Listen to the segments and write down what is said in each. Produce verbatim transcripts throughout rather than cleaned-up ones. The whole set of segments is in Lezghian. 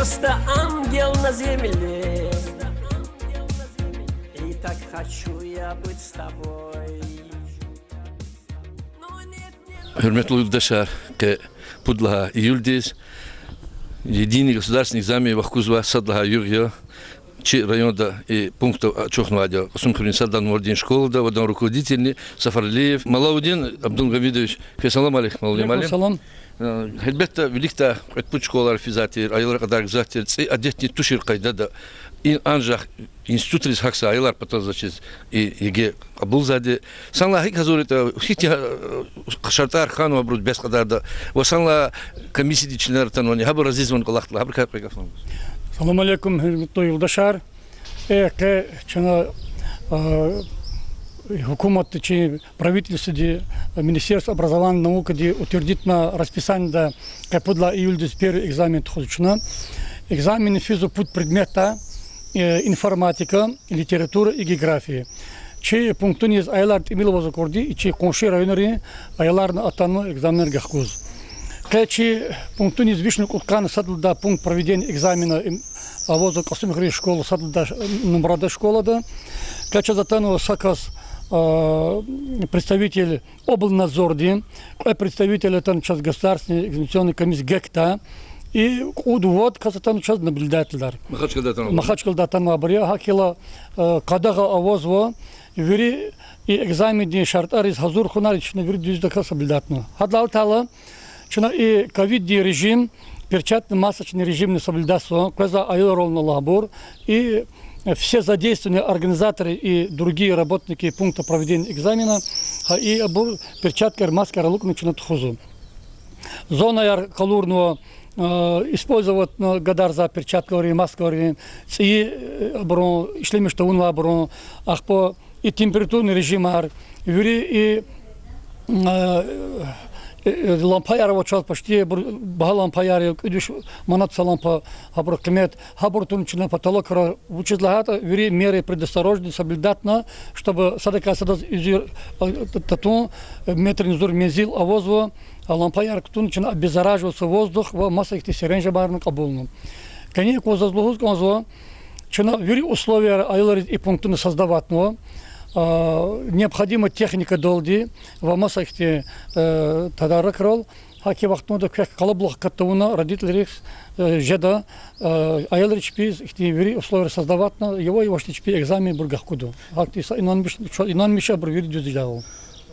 Просто ангел на земле. И так хочу я быть с тобой. Гьуьрметлу юлдашар, къе пуд лагьай июлдиз единый государственный экзамен вахкузвай сад лагьай югъ я. Чи районда и пункт ачухнавайди я Кьасумхуьруьн сад лагьай нумрадин школада, ва адан руководительни Сафаралиев Малаудин Абдулгьамидович. Квез салам алейк, Малаудин муаллим. Алейкум салам. Э, гьелбетда, виликдай кьвед-пуд школаяр физвайди тир, аялар кьадар гзаф тир, цӀи адетдин тушир къайдада. И анжах институтриз гьахьзавай аялар патал заз чиз и ЕГЭ кьабулзавайди. Санлай гьикӀ гьазуритӀа, гьихьтин, э, шартӀар хьанва абуруз бес кьадарда? Ва санлай комиссиядин членар атанвани, гьабур разизвани кӀвалахдилай, гьабурукай кьве гаф лагьана лугьуз. Салам алейкум, гьуьрметлу юлдашар. Эхь, къе чна, а, гьукуматди, чи правительстводи, Министерство образования и наукиди утвердитьна расписаниеда къе пуд лагьай июлдиз первый экзамен тухузва чна. Экзамен физва пуд предметдай, э, информатика, литература и география. Чи пунктуниз аялар тӀимил аваз акурди, и чи къунши районрин аяларни атанва экзаменар гахкуз. Къе чи пунктуниз вишни кьудкъанни сад лагьай пункт проведения экзамена, им, авазва Кьасумхуьруьн школа, сад лагьай нумрадин школада. Къе чаз атанва са кас, а, представитель облнадзордин, кьве представитель атана чаз государственный экзаменационный комиссия ГЭК-дай, и кьуд-вад кас атана чаз наблюдательар. Махачкъаладай атанвайбур я, гьакӀ хьайила, э, къадагъа авазва, вири и экзамендин шартӀариз гьазур хьунар, чна вири дуьздаказ соблюдатьна. Гьадалай алатайла, чна и ковиддин режим, перчаточно-масочный режимни соблюдатьзава, къвезвай аялрални алайбур, и все задействованные организаторы и другие работники пункта проведения экзамена, гьа и абур перчаткаяр, маскаяр алукӀна чна тухузва. Зонаяр къалурнава, э, использовать гадарзавай перчаткайрин, маскайрин, цӀийи, э, абурун, ишлемиш тавунвайбурун, ахпа и температурный режимар, вири и, э, э, лампаяр авачаз, почти абур багьа лампаяр я, кӀуьд виш манат са лампа, гьабурун къимет, гьабур тун чна потолокра, вучиз лагьайтӀа вири меры предосторожности соблюдатьна, чтобы садакай садаз уьзуьр, э, татун, э, метрни зур мензил авазва, а лампаяр кутун чна обеззараживается воздух ва маса ихьтин сиренжабарни кьабулна. Къенин юкъуз заз лугьуз кӀанзава, чна вири условияр аялриз и пунктуна создаватьнава, а, необходимая техникадалди ва маса ихьтин, э, тадарукрал, гьакӀ вахтунда квехъ къалабулух кат тавуна родителрихъ, э, жеда, э, аялриз чпиз ихьтин вири условияр создаватьна, яваш-явашди чпи экзаменбур гахкуда. ГьакӀ са инанмиш, инанмиш абур вири дуьз жедайвал.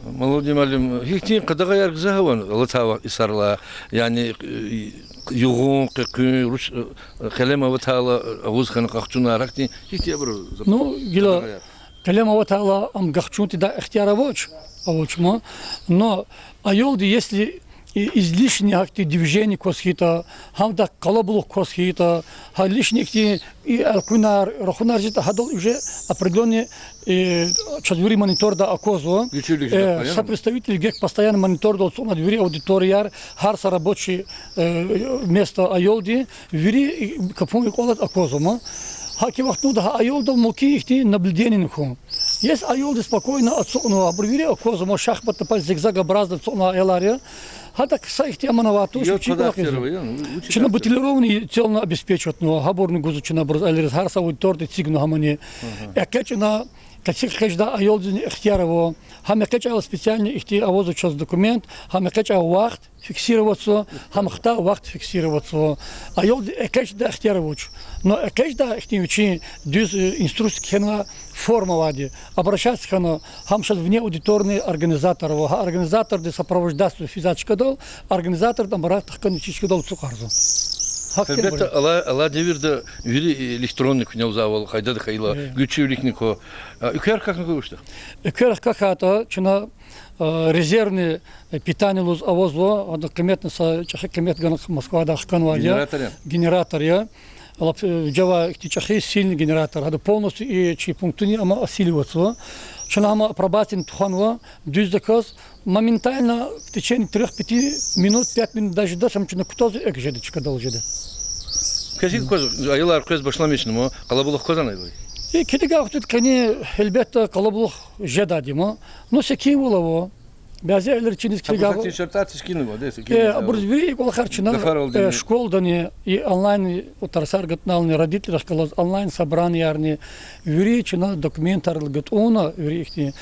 Малаудин муаллим, гьихьтин къадагъаяр гзаф авани алатай йисаралай, яни, э, югъун, къекъуьн, руш, э, къелем аватайла, э, агъуз хьана къахчунар, гьахьтин, гьихьтин абур за-, Ну, гила къадагъаяр? Къелем аватайла ам къахчун тийидай ихтияр авач, авач ма. Но аялди, если и излишне гьахьтин движение кваз хьайитӀа, гьамдай къалабулух кваз хьайитӀа, гьа лишний ихьтин и элкъуьнар, рахунар жедатӀа, гьадал уже определённый, э, чаз вири мониторда аквазва. Гуьчуьвилик жедатӀа, э, са представитель ГЭК постоянно монитордал ацукьнавайди вири аудиторияр, гьар са рабочий, э, место аялдин, вири капун и кӀвале аквазва ма. ГьакӀ вахтунда гьа аялдал мумкин ихьтин наблюдениени хьун. Если аялди спокойно ацукьнава, абур вири аквазва ма, шахматный порядок, зигзагообразно ацукьнавай аялар я, гьадахъ са ихьтин аман авай туш, вичи кӀвалахзава. Чна бутилированный целни обеспечиватьнава, гьабурни гузва чна абуруз, аялриз гьар са аудиторияда эцигнава гьамани. ЭкъечӀна, къецик экъечӀдай аялдизни ихтияр ава. Гьам экъечӀайла специальный ихьтин авазва чаз документ, гьам экъечӀай вахт фиксироватьзава, гьам хтай вахт фиксироватьзава. Аялди экъечӀдай ихтияр авач. Но экъечӀдай ихьтин вичин дуьз, э, инструкция кхьенвай форма авайди, обращаться хьана, гьам шад вне аудиторный организатор ава, гьа организаторди сопровождать ийизвай чкадал, организаторди абур тахьана вичин чкадал ацукьарзава. Гьелбетда, алай, алай девирда вири электронный куьнелзавайвал къайдада хьайила, гуьчуьвиликни ква. А, эквер хкахьна ква вучда? Эквер хкахьайтӀа, чна, а, резервный, э, питание лугьуз авазва, ада къиметни са чӀехи къимет гана Москвадай хканвайди я. Генератор я? Генератор я. Лап, э, жавай ихьтин чӀехи сильный генератор. Ада полностью и чи пунктуни ама осиливатьзава. Чна гьам апробацияни тухванва, дуьздаказ, моментально в течение трёх-пяти минут, пять минут даже жедач, ам чна кутазва, экв жеда, чкадал жеда. Квез гьикӀ аквазва, аялар къвез башламишнава, къалабулух аквазвани аялри? И килигай вахтунда къенин, гьелбетда, къалабулух жедайди ма. Ну, секинвал ава. Бязи аялар чиниз килигна, абур сертификат тешкилнава, абур вири и кӀвалахар чна, гафаралдини, школадани, и онлайн тарсар гатӀунални, родителрихъ галаз онлайн собраниярни, вири чна документар гатӀунна, вири ихьтин,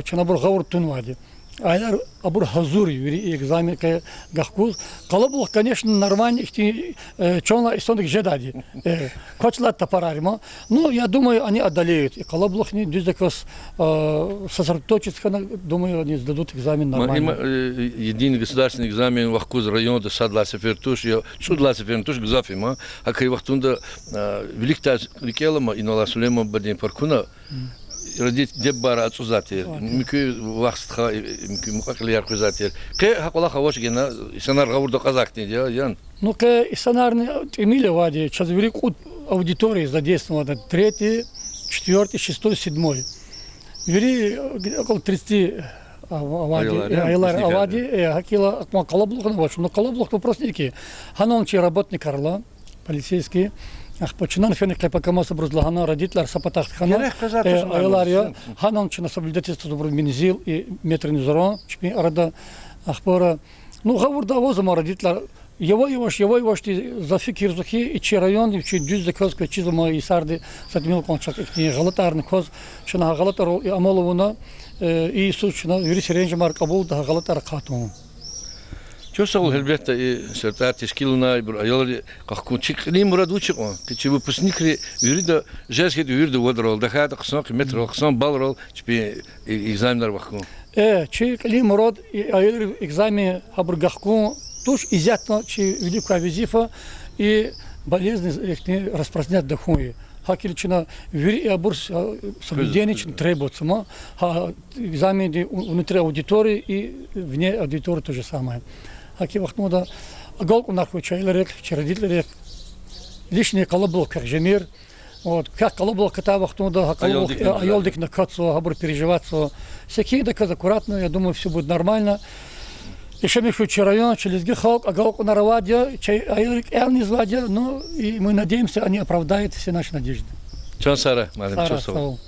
чна абур гъавурда тунвайди. Аялар абур гьазур я вири экзамен къе гахкуз. Къалабулух, конечно, нормально ихьтин, чунлай инсандик жедайди. Квач лагьай тапарар я ма. Ну, я думаю, они одолеют. И къалабулухни дуьздаказ сосредоточиться хьана, думаю, они сдадут экзамен нормально. Единый государственный экзамен вахкуз районда сад лагьай сефер туш, я цӀуд лагьай сеферни туш, гзаф я ма. ГьакӀ хьайи вахтунда виликдай рикӀел алама, инал алай Сулейман бубадин паркуна, родит-, диде-бубайри ацӀузвай тир, муькуь вах-стха, муькуь мукьва-кьилияр хуьзвай тир. Къе гьа кӀвалах авач гена, инсанар гъавурда акьазвай хьтинди я, яни? Ну, къе инсанарни тӀимил авайди, чаз вири кьуд аудитория задействована, третий, четвёртый, шестой, седьмой. Вири около тридцати авайди, аялар авайди, гьакӀ хьайила акьван къалабулух авач, ну, къалабулух вопрос ни хьи. Гьанал чи работникар ала, полицейский, ахпа чна фена къе по КамАЗ, абуруз лагьана, родителар са патахъ хьана, аялар я, гьанал чна соблюдать ийиз кӀанзава абурун мензил и метрни зуран чпин арада, ахпа, ну, гъавурда аваз ама родителар, явай-явай, явай-явашди за фикирзава хьи, и чи районди, чи дуьздаказ квез чизвай ма, йисарди са тӀимил кьван чахъ ихьтин гъалатӀарни кваз, чна гьа гъалатӀарал и амал авуна, и йисуз чна вири серенжемар кьабулда гьа гъалатӀар ахъа тун. Чухсагъул, гьелбетда, и сертар тешкилнавайбур, аялри къахкун, чи кьилин мурад вуч я кьван? Чи выпускникри вирида жез хьайитӀа, вирида вадрал, тахьайтӀа хъсан къиметрал, хъсан баллрал чпин экзаменар вахкун. Э, чи кьилин мурад и аялрин экзамен гьабур гахкун туш, исятда чи вилик квай везифа и болезнь ихьтин распространять тахьун я. ГьакӀ хьайила чна вири и абур соблюдение чна требуется ма, гьа экзаменди внутри аудитории и вне аудитории то же самое. ГьакӀ хьайи вахтунда агалкьунар хьуй чи аялрихъ, чи родителрихъ, лишний къалабулух квехъ жемир. Вот, квехъ къалабулух катай вахтунда гьа къалабулух аялдикни акатзава, гьабур переживатьзава. Секиндаказ, аккуратно, я думаю, всё будет нормально. Яшамиш хьуй чи район, чи лезги халкь, агалкьунар авайди я, чи аялри кӀелни ийизвайди я, ну, и мы надеемся, они оправдают все наши надежды. Чан сагърай, муаллим, чухсагъул.